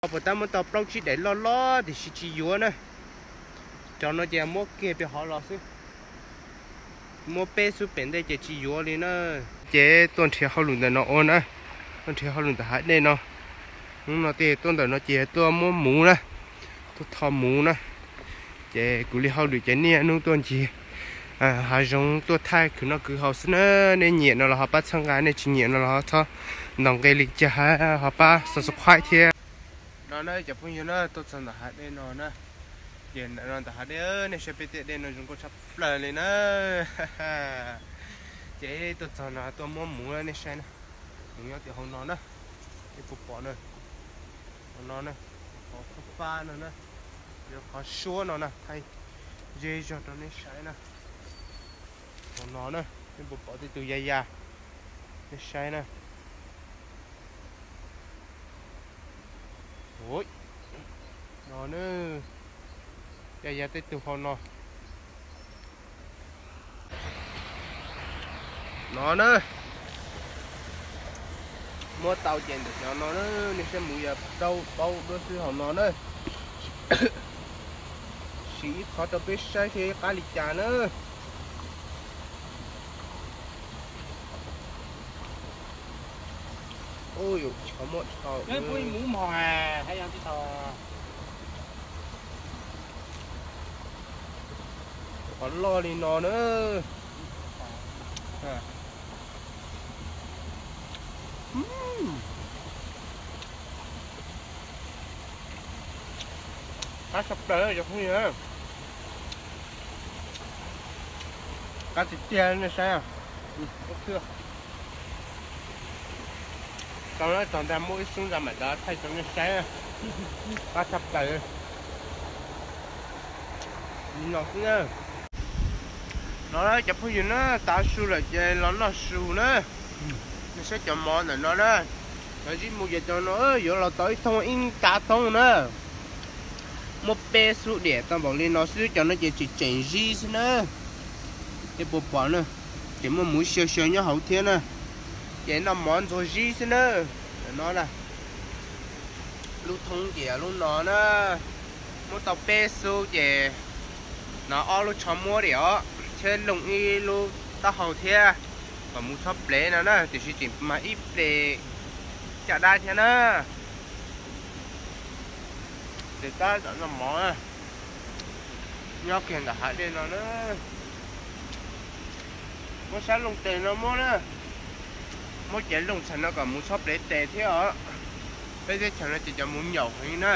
Puas tab muab tau plaub tsib daim loj loj tiam sis tsis yuav na. Cov no ces muab kiag pem hov los xwb. Muab peb xub pem ntej ces tsis yuav li na. Ces tuaj nrhiav hauj lwm ntawm no ua na, tuaj nrhiav hauj lwm ntawm hav dej no. Hnub no tej tuaj ntawm no ces tuaj muab muv na, tuaj tho muv na. Ces kuv li hauj lwm ces niaj hnub tuaj ncig hav zoov tuaj thaij khwv noj khwv haus xwb na. Nej nyiam no los ho pab txhawb nqa, nej tsis nyiam no los ho txhob ntaus nqi li cas, ho pab subscribe thiab. No na cov phooj ywg na, tuaj txog ntawm hav dej no na. Ces ntawm no ntawm hav dej, nej saib peb tej dej no zoo nkauj tshaj plaws li na. Ces tuaj txog no tuaj muab muv na, nej saib na. Muv nyob tim hauv no na. Nej puas pom na? Hauv no na, qhov fab fab no na, qhov suab no na, thaij ze zog rau nej saib na. Hauv no na, nej puas pom tej tug ya ya, nej saib na. No na, ya ya tej tug hauv no. No na, muab tau ces ntawm cov no na, nej saib muv ya rau paub duab xwb hauv no na. Siv ib qhov rau peb saib thiab ib qab li cas na. Ub, yuav tsis muab dhau. Qhov loj li no na. Qab tshaj plaws cov phooj ywg. Qab tiag tiag nej saib. Tau na, txog ntag muaj ib xub ntag mam rov thaij rau nej saib. Qab tshaj plaws li no xwb na. No cov phooj ywg na, tav su lawm ces los noj su na. Nej saib cov mov ntawm no na, cov zib mus ces cov no yuav los tau ib thooj ib kav thooj na. Muaj peb xub diam tau npaum li no xwb, cov no ces tseem tseem zib xwb na. Nej puas pom na, ces muaj muv xyaw xyaw nyob hauv thiab na. Ces noj mov ntxuag zib xwb na. No na, lub thoob ces lub no na. Muab tau peb xub ces no ob lub tsho muab diam os, thiab looj ib lub taub hau thiab, kom mus txhob plev no na, tiam sis tseem mag ib ple caj dab thiab na. Ces tab tom noj mov na, nyob kiag ntawm hav dej no na. Muab sab looj tes no muab na, muab cev looj txhais no kom mus txhob plev tes thiab os. Peb teb chaws no ces cov muv nyaum heev na.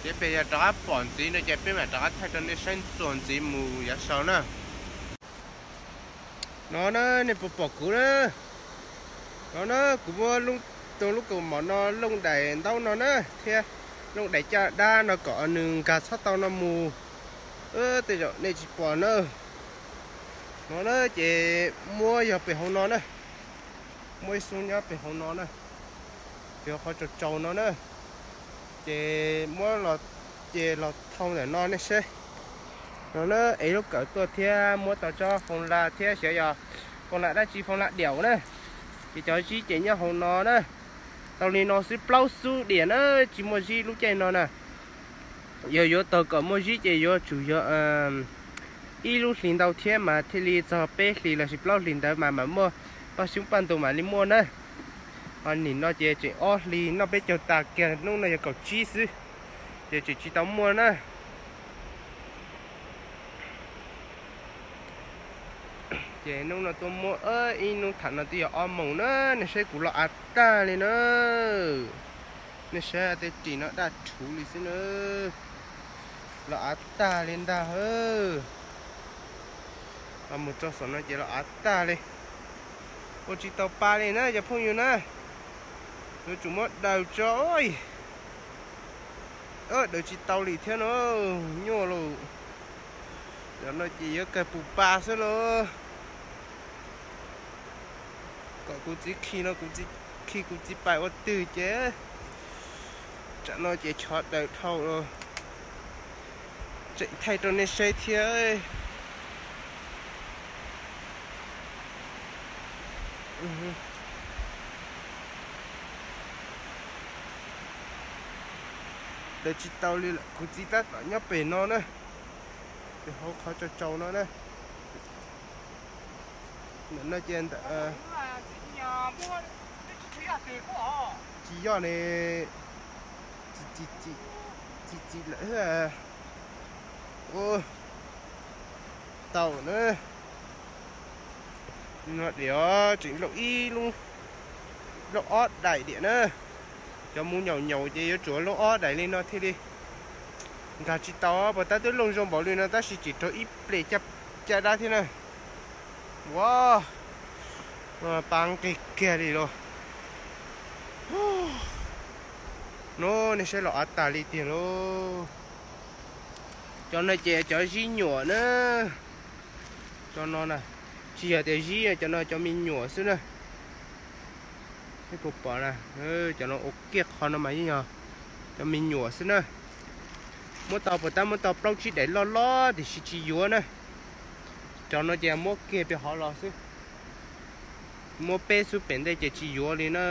Ces peb yog rov qab pom ntxiv no ces peb mam rov qab thaij rau nej saib ntxuag ntxiv mus yav sau na. No na, nej puas pom kuv na? No na, kuv muab tus lub kaus mom no looj daim ntaub no na, thiab looj daim caj dab no kom nws nkag txhob tau no mus. Tej zaum nej tsis pom na. No na, ces muab yog pem hauv no na. Muaj ib xub nyob pem hauv no na, yog qhov tsaus tsaus no na. Ces muab los, ces los thau ntawm no nej seb. No na, ev lub kawm tuaj thiab muab tau tsob foo la thiab xyov yog foo la dab tsi, foo la diaum na. Ces cov zib ces nyob hauv no na. Tau li no xwb plaub xub diam na, tsis muaj zib lub caij no na. Yog yuav tau kom muaj zib ces yuav tsum yog ib lub hlis ntau thiab mas thiaj li txog peb hlis lossis plaub hlis ntawd mas mam muaj, paj xyoob paj ntoos mam li muaj na. Ho nim no ces tseem ob hlis noj peb caug tas kiag, hnub no yog kaum tsib xwb, ces tseem tsis tau muaj na. Ces hnub no tuaj muab ib hnub tham no twb yog ob moos na, nej saib kuv los av tag li na. Nej saib tej ris no daj rhuv li xwb na. Los av tag li ntag. Los mus txog saum no ces los av tag li. Ua tsis tau pa li na cov phooj ywg na. Yuav tsum muab daws tso. Daws tsis tau li thiab no. Nyuaj lauj. Cov no ces yuav kawg puas pa xwb lauj. Kom kuv txiv khi no, kuv txiv khi kuv txiv pais ua twg ces. Tsam no ces chov daws dhau los. Tseem thaij rau nej saib thiab. Ntawd tsis tau li lawm, kuv txiv tab tom nyob pem no na, pem hauv qhov tsau tsau no na. Ntawm no ces ntawm tsis yog ne, txi txiv lawm. Tau na. Diam tseem lauj ib, lauj ob daim diam na. Cov mus nyaum nyaum ces yuav tsum lauj ob daim li no thiaj li nkag tsis tau. Puas tab twb looj zoo npaum li no tab sis tseem raug ib ples caj dab thiab na. Ua, pab nqig kiag li los. No nej saib los av tag li tiag lauj. Cov no ces cov zib nyuam na. Cov no na, tsis yog tias zib, cov no cov me nyuam xwb na. Peb puas pom na, cov no ua kiag qhov no mas yeej yog cov me nyuam xwb na. Muab tau puas tab muab tau plaub tsib daim loj loj tiam sis tsis yuav na. Cov no ces muab kiag pem hov los xwb. Muab peb xub pem ntej ces tsis yuav li na.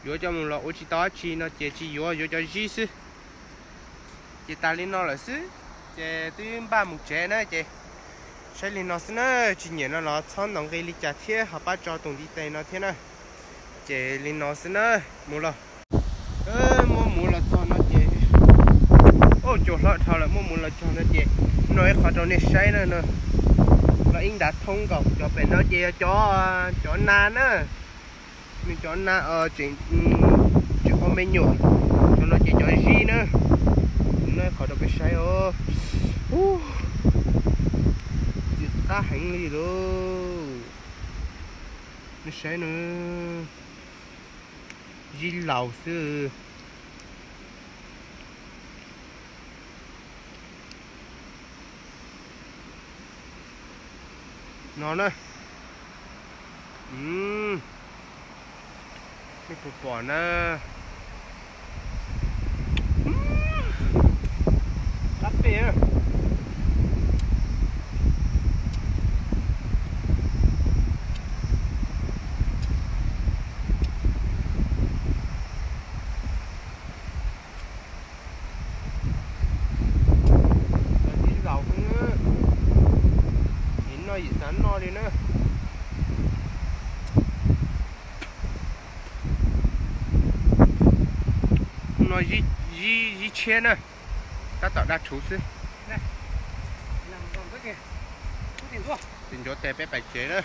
Yuav coj mus los ua tsis tau dab tsi no ces tsis yuav, yuav cov zib xwb. Ces tas li no lawm xwb, ces twb npaj mus tsev na ces saib li no xwb na, tsis nyiam no los txhob ntaus nqi li cas thiab ho pab tso tus ntiv tes no thiab na. Ces li no xwb na, mus los. Muab mus los txog no ces, ua cas hlob dhau lawm, muab mus los txog no ces noj ib qho rau nej saib na no. Los ib ntav thoob nkaus, cov pem no ces yog cov, cov nas na. Nws cov nas tseem, tseem ua me nyuam, cov no ces cov zib na. Noj ib qho rau peb saib os. Txiv qab heev li lauj. Nej saib na, zib laus xwb. No na. Nej puas pom na. Qab pes. Cov zib laus xwb na. Yim noj yim xav noj li na. No zib, zib tshiab na, tab tom daj rhuv xwb. Tes ncuav tes peb pais tsev na.